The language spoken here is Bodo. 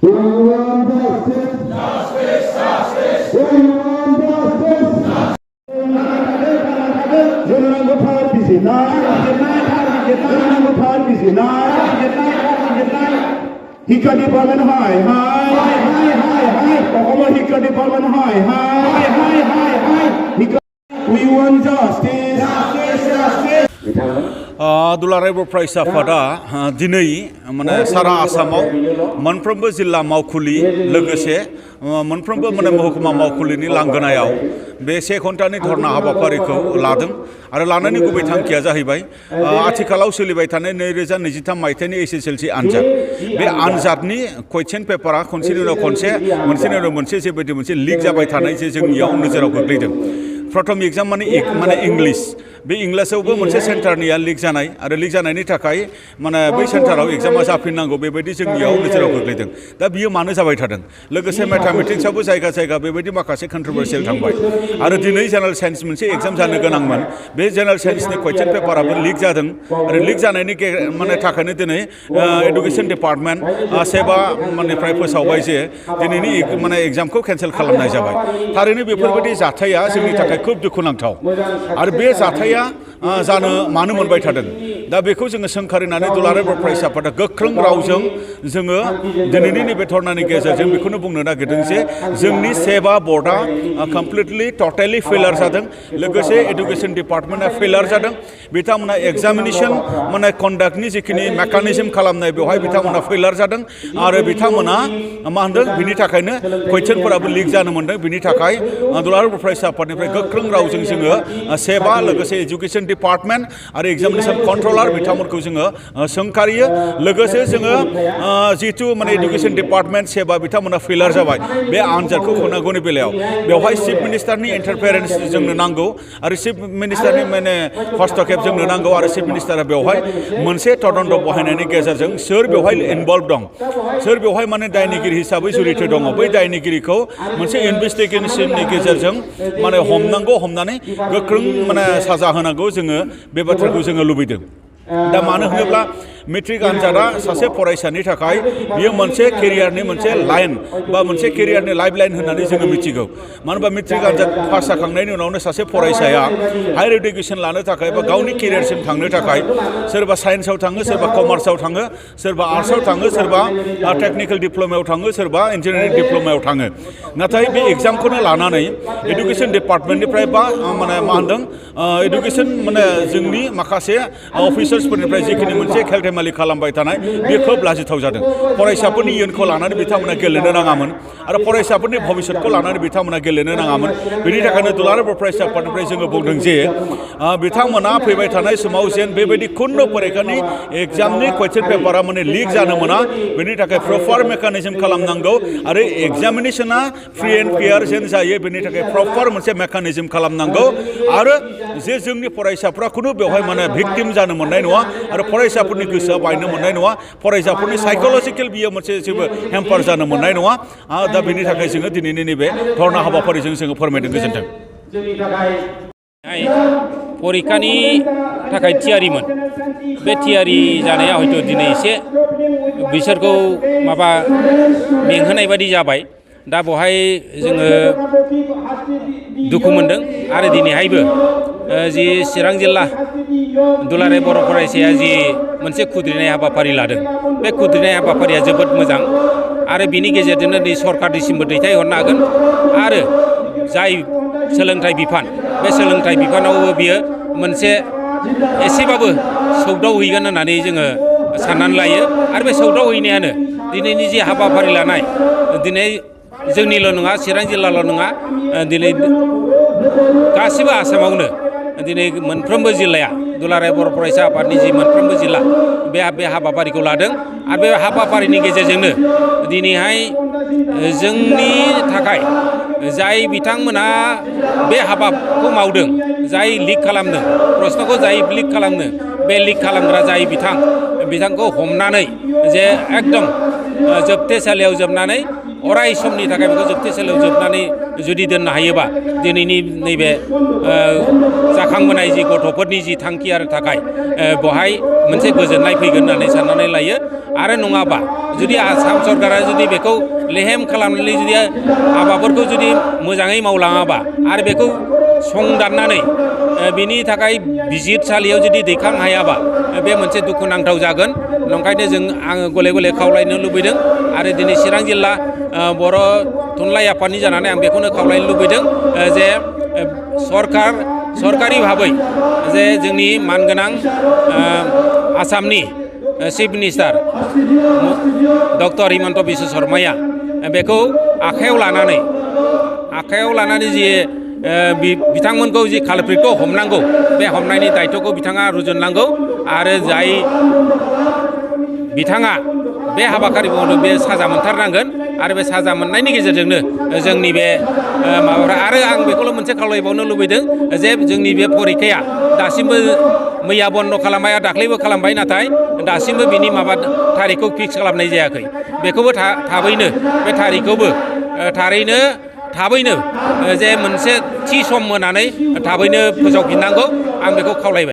We want justice. Justice, justice. We want justice. General Gopal Bisina. General Gopal Bisina. Hikka Department high, high, high, high, high. All Hikka Department high, high, high, high, high. Hikka. We want justice. Justice, justice. दुलाराय बर' फरायसा आफादा दिनै माने सारा आसामाव मोनफ्रोमबो जिल्ला मावखुलि लोगोसे मोनफ्रोमबो माने महकुमा मावखुलिनि लांगोनायाव बे 1 घन्टानि धरना हाबाफारिखौ लादों आरो लानायनि गुबै थांखिया जाहैबाय आथिखालाव सोलिबाय थानाय 2023 मायथाइनि एसएसएलसि आनजाद बे आनजादनि कुइसन पेपारा खनसेनि उनाव खनसे मोनसेनि उनाव मोनसे जेबायदि मोनसे लिक जाबाय थानाय जे जोंनियाव नोजोराव गोग्लैदों प्रथम एग्जाम माने इंलिश बे इंलिशआवबो मोनसे सेन्टारनिया लिक जानाय आरो लिक जानायनि थाखाय माने बै सेन्टाराव एग्जामा जाफिननांगौ बेबायदि जोंनियाव नोजोराव गोग्लैदों दा बियो मानो जाबाय थादों लोगोसे मैथमेटिक्सआवबो जायगा जायगा बेबायदि माखासे कन्ट्रोभार्सियेल थांबाय आरो दिनै जेनेरेल साइन्स मोनसे एग्जाम जानो गोनांमोन बे जेनेरेल साइन्सनि कुइसन पेपाराबो लिक जादों आरो लिक जानायनि माने थाखायनो दिनै एडुकेशन डिपार्टमेन्ट सेबा मानेफ्राय फोसावबाय जे दिनैनि माने एग्जामखौ केन्सेल खालामनाय जाबाय थारैनो बेफोरबायदि जाथाया जोंनि थाखाय खुब दुखुनांथाव आरो बे जाथाया जानो मानो मोनबाय थादों दा बेखौ जोङो सोंखारिनानै दुलाराय बर' फरायसा आफादा गोख्रों रावजों जोङो दिनैनि नैबे धरनानि गेजेरजों बेखौनो बुंनो नागिरदों जे जोंनि सेबा बर्डआ कमप्लिटलि टटेलि फेलार जादों लोगोसे एडुकेशन डिपार्टमेन्टआ फेलार जादों बिथांमोना एग्जामिनेशन माने कन्डाक्टनि जिखिनि मेकानिजम खालामनाय बेवहाय बिथांमोना फेलार जादों आरो बिथांमोना मा होनदों बिनि थाखायनो कुइसनफोराबो लिक जानो मोनदों बिनि थाखाय दुलाराय बर' फरायसा आफादनिफ्राय गोख्रों रावजों जोङो सेबा लोगोसे एजुकेशन डिपार्टमेन्ट आरो एग्जामिनेशन कन्ट्रलार बिथांमोनखौ जोङो सोंखारियो लोगोसे जोङो जिहेतु माने एडुकेशन डिपार्टमेन्ट सेबा बिथांमोना फेलार जाबाय बे आनजादखौ होनांगौनि बेलायाव बेवहाय चिफ मिनिस्टारनि इन्टारफेरेन्स जोंनो नांगौ आरो चिफ मिनिस्टारनि माने हस्तक्षेप जोंनो नांगौ आरो चिफ मिनिस्टारा बेवहाय मोनसे तदन्त बहायनायनि गेजेरजों सोर बेवहाय इनभल्भ दं सोर बेवहाय माने दायनिगिरि हिसाबै जुरित दङ बै दायनिगिरिखौ मोनसे इनभेस्टिगेशननि गेजेरजों माने हमनानै गोख्रों माने साजा होनांगौ जोङो बे बाथ्राखौ जोङो लुबैदों दा मानो होनोब्ला मेट्रिक आनजादा सासे फरायसानि थाखाय बियो मोनसे केरियारनि मोनसे लाइन बा मोनसे केरियारनि लाइफ लाइन होननानै जोङो मिथिगौ मानो होनबा मेट्रिक आनजाद पास जाखांनायनि उनावनो सासे फरायसाया हायार इडुकेसन लानो थाखाय बा गावनि केरियारसिम थांनो थाखाय सोरबा साइन्सआव थाङो सोरबा कमार्सआव थाङो सोरबा आर्ट्सआव थाङो सोरबा टेक्निकेल डिप्ल'मायाव थाङो सोरबा इन्जिनियारिं डिप्ल'मायाव थाङो नाथाय बे एग्जामखौनो लानानै एडुकेशन डिपार्टमेन्टनिफ्राय बा माने मा होनदों एडुकेशन माने जोंनि माखासे अफिसार्सफोरनिफ्राय जिखिनि मोनसे खेलथेमालि खालामबाय थानाय बे खोब लाजिथाव जादों फरायसाफोरनि इयुनखौ लानानै बिथांमोना गेलेनो नाङामोन आरो फरायसाफोरनि भबिष्यतखौ लानानै बिथांमोना गेलेनो नाङामोन बेनि थाखायनो दुलाराय बर' फरायसा आफादनिफ्राय जोङो बुंदों जे बिथांमोना फैबाय थानाय समाव जेन बेबायदि खुनु फरिखानि एग्जामनि कुइसन पेपारा माने लिक जानो मोना बेनि थाखाय प्रपार मेकानिजम खालामनांगौ आरो एग्जामिनेशना फ्रि एन्ड फेयार जेन जायो बेनि थाखाय प्रपार मोनसे मेकानिजम खालामनांगौ आरो जे जोंनि फरायसाफ्रा खुनु बेवहाय माने भिक्टिम जानो मोननाय नङा आरो फरायसाफोरनि गोसोआ बायनो मोननाय नङा फरायसाफोरनि साइकोलजिकेल बियो मोनसे जेबो हेम्पार जानो मोननाय नङा दा बेनि थाखाय जोङो दिनैनि नैबे धरना हाबाफारिजों जोङो फोरमायदों गोजोन्थों परिखानि थाखाय थियारिमोन बे थियारि जानाया हयथ' दिनै एसे बिसोरखौ माबा मेंहोनाय बायदि जाबाय दा बेवहाय जोङो दुखु मोनदों आरो दिनैहायबो जि चिरां जिल्ला दुलाराय बर' फरायसाया जि मोनसे खुद्रिनाय हाबाफारि लादों बे खुद्रिनाय हाबाफारिया जोबोद मोजां आरो बिनि गेजेरजोंनो दिनै सरकारनिसिमबो दैथायहरनो हागोन आरो जाय सोलोंथाइ बिफान बे सोलोंथाइ बिफानावबो बियो मोनसे एसेबाबो सौदावहैगोन होननानै जोङो साननानै लायो आरो बे सौदावहैनायानो दिनैनि जि हाबाफारि लानाय दिनै जोंनिल' नङा चिरां जिल्लाल' नङा दिनै गासिबो आसामावनो दिनै मोनफ्रोमबो जिल्लाया दुलाराय बर' फरायसा आफादनि जि मोनफ्रोमबो जिल्ला बे हाबाफारिखौ लादों आरो बे हाबाफारिनि गेजेरजोंनो दिनैहाय जोंनि थाखाय जाय बिथांमोना बे हाबाखौ मावदों जाय लिक खालामदों प्रश्नखौ जाय लिक खालामदों बे लिक खालामग्रा जाय बिथांखौ हमनानै जे एकदम जोबथेसालियाव जोबनानै अराय समनि थाखाय बेखौ जोबथेसालियाव जोबनानै जुदि दोननो हायोबा दिनैनि नैबे जाखांबोनाय जि गथ'फोरनि जि थांखि आरो थाखाय बहाय मोनसे गोजोननाय फैगोन होननानै साननानै लायो। आरो नङाबा जुदि आसाम सरकारा जुदि बेखौ लेहेम खालामनानै जुदि हाबाफोरखौ जुदि मोजाङै मावलाङाबा आरो बेखौ संदाननानै बिनि थाखाय बिजिरसालियाव जुदि दैखांनो हायाबा बे मोनसे दुखुनांथाव जागोन। ओंखायनो आङो गले गले खावलायनो लुबैदों आरो दिनै चिरां जिल्ला बर' थुनलाइ आफादनि जानानै आं बेखौनो खावलायनो लुबैदों जे सरकारि भाबै जे जोंनि मानगोनां आसामनि chief minister doctor Himanta Biswa शर्माया बेखौ आखायाव लानानै जि बिथांमोनखौ जि कालप्रिटखौ हमनांगौ बे हमनायनि दायथ'खौ बिथाङा रुजुननांगौ आरो जाय बिथाङा बे हाबाफारि मावनो बे साजा मोनथारनांगोन आरो बे साजा मोननायनि गेजेरजोंनो जोंनि बे माबाफ्रा आरो आं बेखौल' मोनसे खावलायबावनो लुबैदों जे जोंनि बे परिखाया दासिमबो मैया बन्द' खालामबाय दाख्लैबो खालामबाय नाथाय दासिमबो बिनि माबा थारिखखौ फिक्स खालामनाय जायाखै। बेखौबो थाबैनो बे थारिखखौबो थाबैनो जे मोनसे थि सम होनानै थाबैनो फोसावफिननांगौ आं बेखौ खावलायबाय।